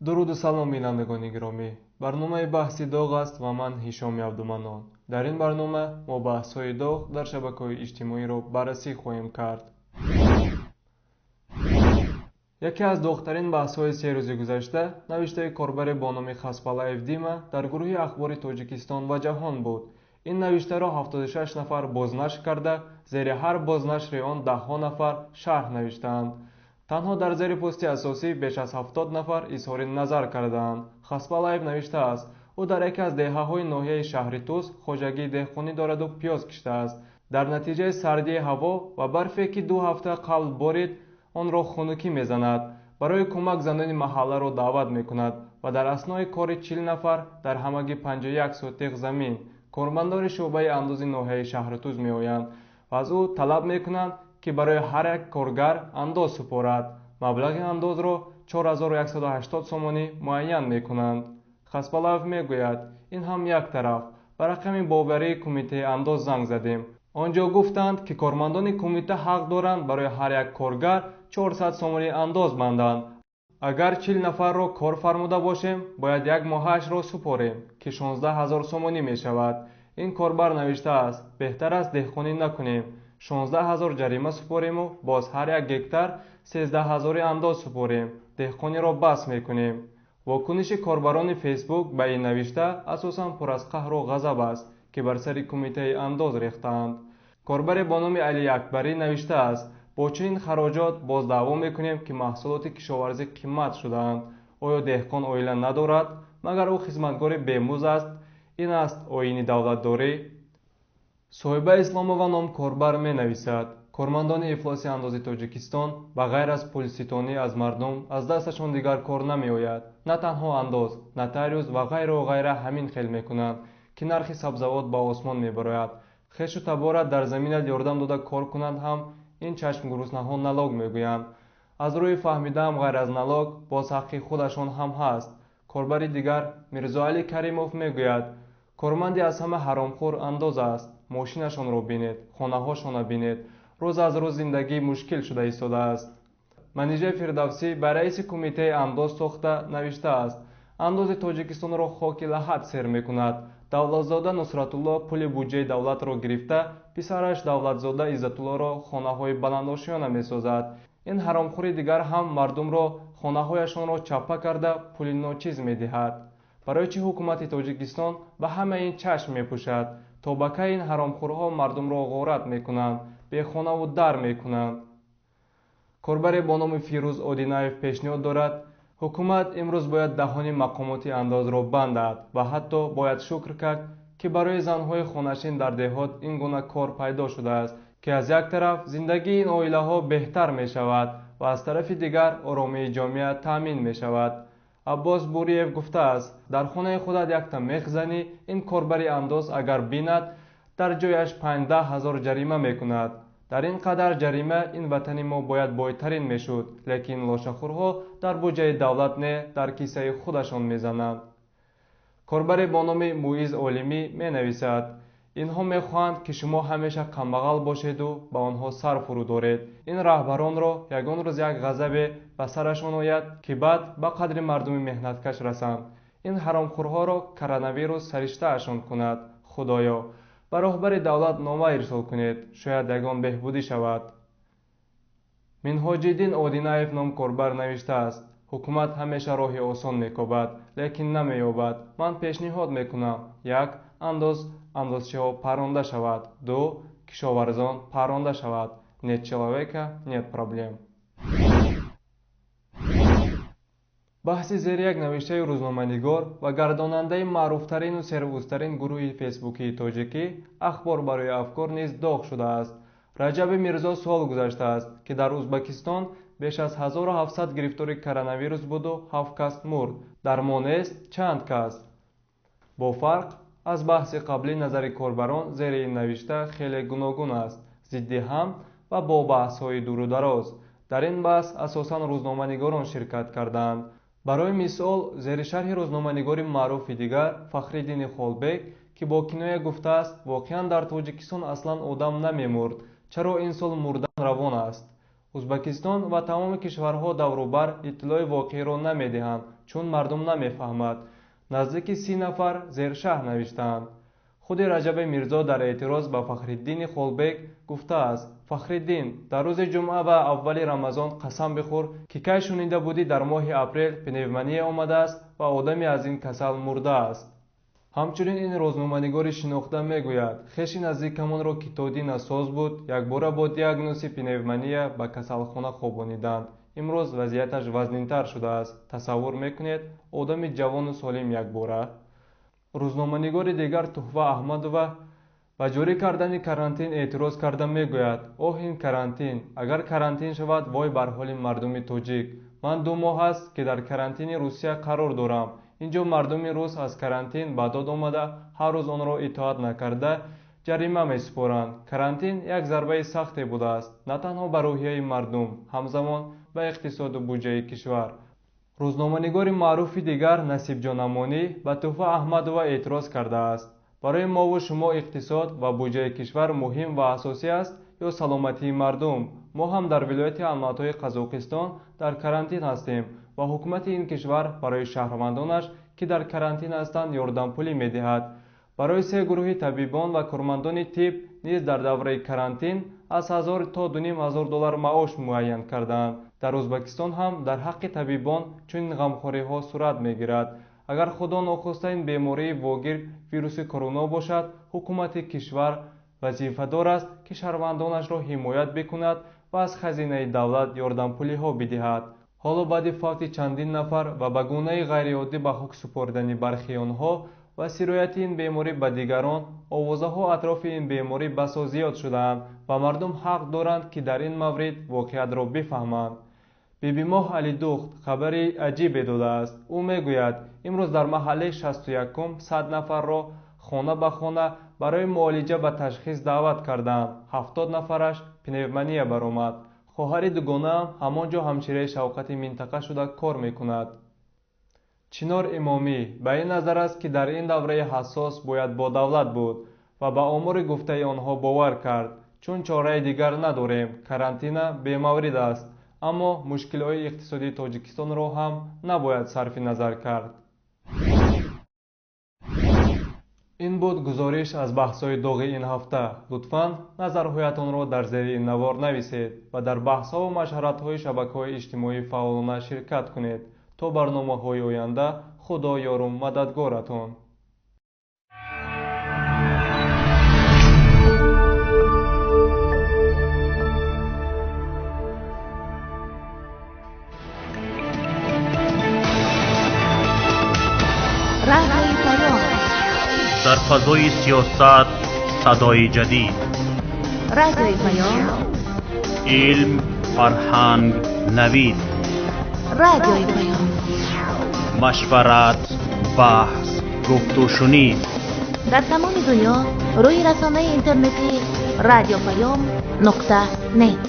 Дуруду салом, бинандагони гиромӣ. Барномаи баҳси доғ аст ва ман Ҳишоми Абдуманнон. Дар ин барнома мо баҳсҳои доғ дар шабакаҳои иҷтимоиро баррасӣ хоҳем кард. Яке аз доғтарин баҳсҳои се рӯзи гузашта навиштаи корбаре бо номи Хаспалаев Дима дар гурӯҳи ахбори Тоҷикистон ва ҷаҳон буд. Ин навиштаро 76 нафар бознашр карда, зери ҳар бознашри он даҳҳо нафар шарҳ навиштаанд. Танҳо дар зери пости асосӣ беш аз 70 нафар изҳори назар кардаанд. Хаспалаев навиштааст, ӯ дар яке аз деҳаҳои ноҳияи шаҳри Тус хоҷагии деҳқонӣ дораду пиёз киштааст. Дар натиҷаи сардии ҳаво ва барфе, ки 2 ҳафта қабл борид, онро хунукӣ мезанад. Барои кӯмак занони маҳалларо даъват мекунад ва дар аснои кори 40 нафар дар ҳамагӣ 51 сотиқ замин кормандони шӯъбаи андози ноҳияи шаҳри Туз меоянд ва аз ӯ талаб мекунанд, ки барои ҳар як коргар андоз супорад. Маблағи андозро 4180 сомонӣ муайян мекунанд. Хаспалаев мегӯяд, ин ҳам як тараф. Ба рақами боварии кумитаи андоз занг задем. Он ҷо гуфтанд, ки кормандони кумита ҳақ доранд барои ҳар як коргар 400 сомонӣ андоз банданд. Агар 40 нафарро кор фармуда бошем, бояд як моҳаашро супорем, ки 16 ҳазор сомонӣ мешавад. Ин корбар навиштааст, беҳтар аст деҳқонӣ накунем. 16 ҳазор ҷарима супориму боз ҳар як гектар 13 ҳазори андоз супорем. Деҳқониро бас мекунем. Вокуниши корбарони Фейсбук ба ин навишта асосан пур аз қаҳру ғазаб аст, ки бар сари кумитаи андоз рехтаанд. Корбаре бо номи Али Акбарӣ навиштааст, бо чунин хароҷот боз даъво мекунем, ки маҳсулоти кишоварзӣ қимат шудаанд. Оё деҳқон оила надорад? Магар ӯ хизматгори бемузд аст? Ин аст оини давлатдорӣ. Соҳиба Исломова ном корбар менависад, кормандони ифлоси андози Тоҷикистон ба ғайр аз пулситонӣ аз мардум аз дасташон дигар кор намеояд. На танҳо андоз, нотариус ва ғайру ғайра ҳамин хел мекунанд, ки нархи сабзавот ба осмон мебарояд. Хешу табора дар заминат ёрдам дода кор кунанд ҳам ин чашмгуруснаҳо налог мегӯянд. Аз рӯи фаҳмидаам ғайр аз налог боз ҳаққи худашон ҳам ҳаст. Корбари дигар Мирзоалӣ Каримов мегӯяд, корманди аз ҳама ҳаромхӯр андоз аст. Мошинашонро бинед, хонаҳошонро бинед. Рӯз аз рӯз зиндагӣ мушкил шуда истодааст. Манижа Фирдавсӣ ба раиси кумитаи андоз сохта навиштааст, андози Тоҷикистонро хоки лаҳат сер мекунад. Давлатзода Нусратулло пули буҷаи давлатро гирифта, писараш Давлатзода Иззатуллоро хонаҳои баландошёна месозад. Ин ҳаромхӯри дигар ҳам мардумро хонаҳояшонро чаппа карда пули ночиз медиҳад. Барои чӣ ҳукумати Тоҷикистон ба ҳамаи ин чашм мепӯшад? То ба кай ин ҳаромхӯрҳо мардумро ғорат мекунанд, бехонаву дар мекунанд? Корбаре бо номи Фирӯз Одинаев пешниҳод дорад, ҳукумат имрӯз бояд даҳони мақомоти андозро бандад ва ҳатто бояд шукр кард, ки барои занҳои хонашин дар деҳот ин гуна кор пайдо шудааст, ки аз як тараф зиндагии ин оилаҳо беҳтар мешавад ва аз тарафи дигар оромии ҷомеа таъмин мешавад. Аббос Буриев гуфтааст, дар хонаи худат якта мех занӣ, ин корбари андоз агар бинад, дар ҷояш 50 ҳазор ҷарима мекунад. Дар ин қадар ҷарима ин ватани мо бояд бойтарин мешуд, лекин лошахӯрҳо дар буҷаи давлат не, дар кисаи худашон мезананд. Корбаре бо номи Муиз Олимӣ менависад, инҳо мехоҳанд, ки шумо ҳамеша камбағал бошеду ба онҳо сар фурӯ доред. Ин раҳбаронро ягон рӯз як ғазабе ба сарашон ояд, ки баъд ба қадри мардуми меҳнаткаш расанд. Ин ҳаромхӯрҳоро коронавирус сариштаашон кунад. Худоё, ба роҳбари давлат нома ирсол кунед, шояд ягон беҳбудӣ шавад. Минҳоҷиддин Одинаев ном корбар навиштааст, ҳукумат ҳамеша роҳи осон мекобад, лекин намеёбад. Ман пешниҳод мекунам: 1. Андоз андозчиҳо парронда шавад. 2. Кишоварзон парронда шавад. Нет человека, нет проблем. Баҳси зери як навиштаи рӯзноманигор ва гардонандаи маъруфтарину сервузтарин гурӯҳи фейсбукии тоҷикӣ Ахбор барои афкор низ доғ шудааст. Раҷаби Мирзо суол гузаштааст, ки дар Узбакистон беш аз 1700 гирифтори коронавирус буду 7 кас мурд. Дар мо нест чанд кас? Бо фарқ аз баҳси қаблӣ назари корбарон зери ин навишта хеле гуногун аст, зидди ҳам ва бо баҳсҳои дуру дароз. Дар ин баҳс асосан рӯзноманигорон ширкат кардаанд. Барои мисол, зери шарҳи рӯзноманигори маъруфи дигар Фахриддини Холбек, ки бо киноя гуфтааст, воқеан дар Тоҷикистон аслан одам намемурд, чаро ин сол мурдан равон аст? Узбакистон ва тамоми кишварҳо даврубар иттилои воқеиро намедиҳанд, чун мардум намефаҳмад. Наздики 30 нафар зершаҳр навиштаанд. Худи Раҷаби Мирзо дар эътироз ба Фахриддини Холбек гуфтааст: Фахриддин, дар рӯзи ҷумъа ва аввали Рамазон қасам бихӯр, ки кай шунида будӣ дар моҳи апрел пневмония омадааст ва одаме аз ин касал мурдааст. Ҳамчунин ин рӯзноманигори шинохта мегӯяд: хеши наздикамонро, ки то дин соз буд, якбора бо диагнози пневмония ба касалхона хобониданд. Имрӯз вазъияташ вазнинтар шудааст. Тасаввур мекунед, одами ҷавону солим якбора. Рӯзноманигори дигар Туҳфа Аҳмадова ба ҷорӣ кардани карантин эътироз карда мегӯяд: оҳ, ин карантин! Агар карантин шавад, вой бар ҳоли мардуми тоҷик. Ман 2 моҳ аст, ки дар карантини Русия қарор дорам. Инҷо мардуми рус аз карантин ба дод омада, ҳар рӯз онро итоат накарда, ҷарима месупоранд. Карантин як зарбаи сахте будааст, на танҳо ба рӯҳияи мардум, ҳамзамон ба иқтисоду буҷаи кишвар. Рӯзноманигори маъруфи дигар Насибҷон Амонӣ ба Туҳфа Аҳмадова эътироз кардааст. Барои мову шумо иқтисод ва буҷаи кишвар муҳим ва асосӣ аст ё саломатии мардум? Мо ҳам дар вилояти Алматои Қазоқистон дар карантин ҳастем ва ҳукумати ин кишвар барои шаҳрвандонаш, ки дар карантин ҳастанд, ёрдампулӣ медиҳад. Барои 3 гурӯҳи табибон ва кормандони тиб низ дар давраи карантин аз 1000 то 2500 доллар маош муайян кардаанд. Дар Ӯзбекистон ҳам дар ҳаққи табибон чунин ғамхориҳо сурат мегирад. Агар худо нохоста ин бемории вогир вируси корона бошад, ҳукумати кишвар вазифадор аст, ки шаҳрвандонашро ҳимоят бикунад ва аз хазинаи давлат ёрдампулиҳо бидиҳад. Ҳоло баъди фавти чандин нафар ва ба гунаи ғайриоддӣ ба хок супоридани бархи онҳо ва сирояти ин беморӣ ба дигарон, овозаҳо атрофи ин беморӣ басо зиёд шудаанд ва мардум ҳақ доранд, ки дар ин маврид воқеиятро бифаҳманд. Бибимоҳ Алидухт хабари аҷибе додааст. Ӯ мегӯяд, имрӯз дар маҳаллаи 61 100 нафарро хона ба хона барои муолиҷа ба ташхис даъват карданд. 70 нафараш пневмония баромад. Хоҳари дугонаам ҳамон ҷо ҳамшираи шавқати минтақа шуда кор мекунад. Чинор Имомӣ ба ин назар аст, ки дар ин давраи ҳассос бояд бо давлат буд ва ба омори гуфтаи онҳо бовар кард, чун чораи дигар надорем. Карантина бемаврид аст, аммо мушкилиҳои иқтисодии Тоҷикистонро ҳам набояд сарфи назар кард. Ин буд гузориш аз баҳсҳои доғи ин ҳафта. Лутфан назарҳоятонро дар зери ин навор нависед ва дар баҳсҳо ва машваратҳои шабакаҳои иҷтимоӣ фаъолона ширкат кунед. То барномаҳои оянда, Худо ёру мададгоратон. Дар фазои сиёсат садои ҷадид, Радиои Паём, илм, фарҳанг, навид, Радиои Паём, машварат, баҳс, гуфтушунид. Дар тамоми дунё рӯи расонаи интернетии радиопаём.нет.